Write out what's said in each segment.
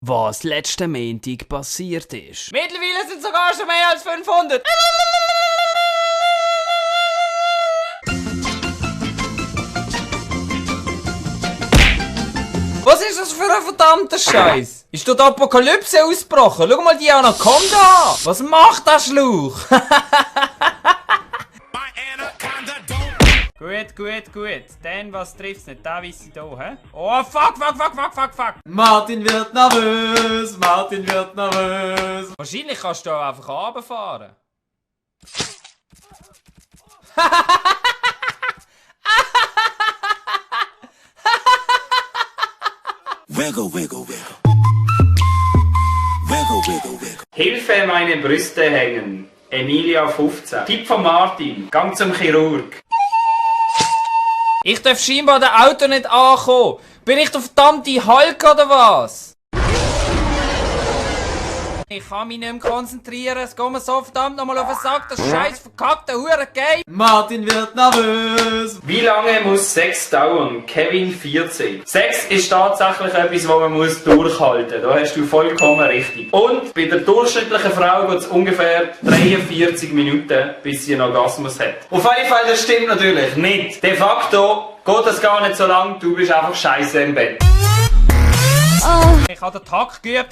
Was letzten Montag passiert ist. Mittlerweile sind sogar schon mehr als 500. Was ist das für ein verdammter Scheiß? Ist dort Apokalypse ausgebrochen? Schau mal die Anaconda an! Was macht der Schlauch? Gut. Dann, was trifft's nicht? Da weiss ich da, hä? Oh, fuck! Martin wird nervös. Wahrscheinlich kannst du da einfach runterfahren. Wiggle. Hilfe, meine Brüste hängen. Emilia 15. Tipp von Martin. Gang zum Chirurg. Ich darf scheinbar das Auto nicht ankommen. Bin ich der verdammte Hulk oder was? Ich kann mich nicht mehr konzentrieren. Es geht mir so verdammt nochmal auf den Sack. Das scheiß verkackte Huren-Game. Martin wird nervös. Wie lange muss Sex dauern? Kevin 14. Sex ist tatsächlich etwas, was man muss durchhalten. Da hast du vollkommen richtig. Und bei der durchschnittlichen Frau geht es ungefähr 43 Minuten, bis sie einen Orgasmus hat. Auf jeden Fall, das stimmt natürlich nicht. De facto geht das gar nicht so lang, du bist einfach scheiße im Bett. Ich habe den Takt geübt.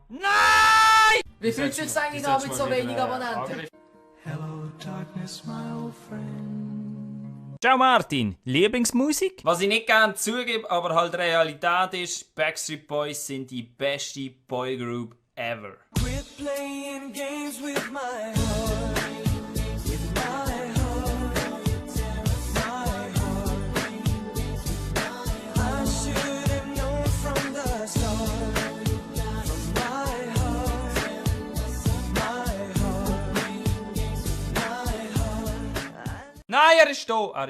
Nein! Wie fühlst du dich eigentlich an mit so wenig Abonnenten? Ciao Martin, Lieblingsmusik? Was ich nicht gerne zugebe, aber halt Realität ist, Backstreet Boys sind die beste Boygroup ever. Nein, er ist da.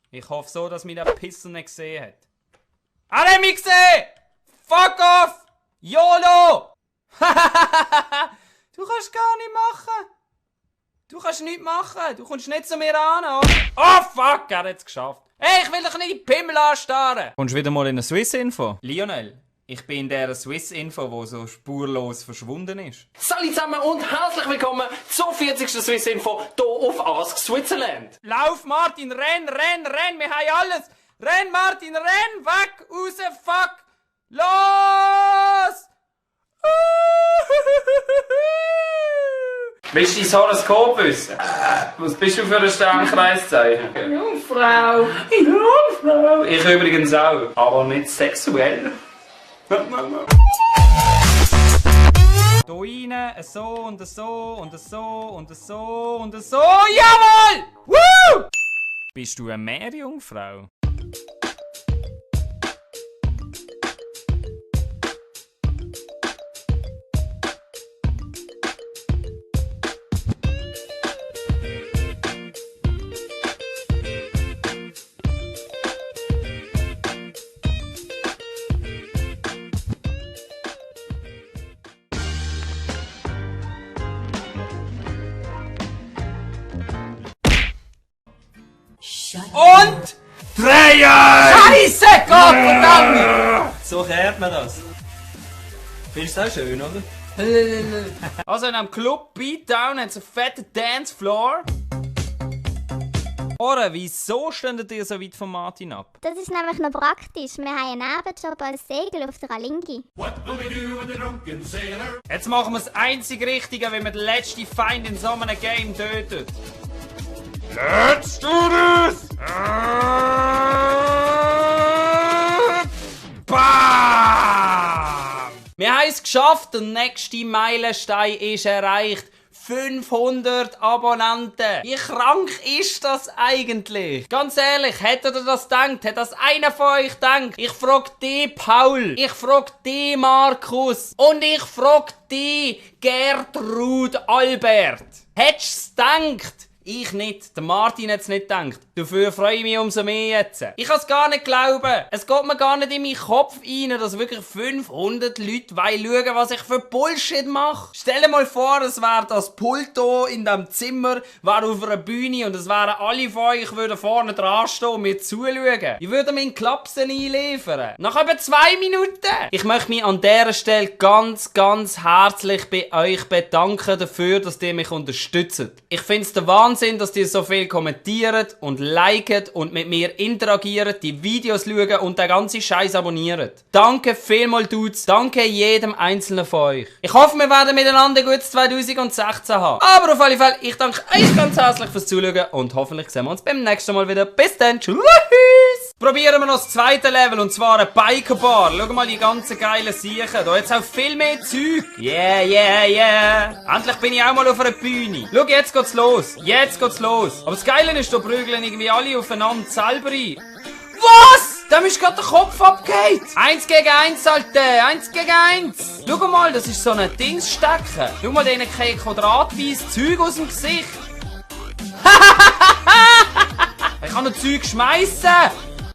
Ich hoffe so, dass mich der Pisser nicht gesehen hat. Er hat mich gesehen! Fuck off! YOLO! Du kannst gar nicht machen. Du kannst nichts machen. Du kommst nicht zu mir ran, oder? Oh fuck, er hat es geschafft. Hey, ich will doch nicht die Pimmel anstarren. Kommst du wieder mal in eine Swiss-Info? Lionel, ich bin in der Swiss-Info, wo so spurlos verschwunden ist. Salut zusammen und herzlich willkommen zur 40. Swiss Info hier auf Ask Switzerland. Lauf, Martin, renn, wir haben alles. Renn, Martin, renn, weg, raus, fuck, los! Willst du dein Horoskop wissen? Was bist du für ein Sternkreiszeichen? Jungfrau. Ich übrigens auch, aber nicht sexuell. Da rein, so. Jawohl! Woo! Bist du eine Meerjungfrau? Und drehen! Scheiße, Gott verdammt! So kehrt man das. Findest du das auch schön, oder? Also in einem Club Beatdown hat es einen fetten Dancefloor. Oder wieso stündet ihr so weit von Martin ab? Das ist nämlich noch praktisch. Wir haben einen Nebenjob als Segel auf der Alingi. Jetzt machen wir das einzig Richtige, wenn wir den letzten Feind in so einem Game tötet. Let's do this! Bam! Wir haben es geschafft, der nächste Meilenstein ist erreicht. 500 Abonnenten. Wie krank ist das eigentlich? Ganz ehrlich, hättet ihr das gedacht? Hat das einer von euch gedacht? Ich frag dich, Paul. Ich frag dich, Markus. Und ich frag dich, Gertrud Albert. Hättest du gedacht, Ich nicht. Der Martin hat es nicht gedacht. Dafür freue ich mich umso mehr jetzt. Ich kann es gar nicht glauben. Es geht mir gar nicht in meinen Kopf rein, dass wirklich 500 Leute schauen, was ich für Bullshit mache. Stell dir mal vor, es wäre das Pult hier in diesem Zimmer, wäre auf einer Bühne und es wären alle von euch, würden vorne dran stehen und mir zuschauen. Ich würde meinen Klapsen einliefern. Nach etwa 2 Minuten. Ich möchte mich an dieser Stelle ganz, ganz herzlich bei euch bedanken dafür, dass ihr mich unterstützt. Ich finde es der Wahnsinn, dass ihr so viel kommentiert und liket und mit mir interagiert, die Videos schauen und den ganzen Scheiß abonniert. Danke vielmals, Dudes. Danke jedem einzelnen von euch. Ich hoffe, wir werden miteinander ein gutes 2016 haben. Aber auf alle Fälle, ich danke euch ganz herzlich fürs Zuschauen und hoffentlich sehen wir uns beim nächsten Mal wieder. Bis dann. Tschüss. Probieren wir noch das zweite Level, und zwar eine Bikerbar. Schau mal die ganzen geilen Siechen. Da jetzt auch viel mehr Zeug. Yeah, yeah, yeah. Endlich bin ich auch mal auf einer Bühne. Schau, jetzt geht's los. Jetzt geht's los. Aber das Geile ist, da prügeln irgendwie alle aufeinander selber ein. Was? Dem ist gerade der Kopf abgeht. 1 gegen 1, Alter. 1 gegen 1. Schau mal, das ist so ein Dingsstecken. Schau mal, denen kriegt quadratweise Zeug aus dem Gesicht. Ich kann noch Zeug schmeißen.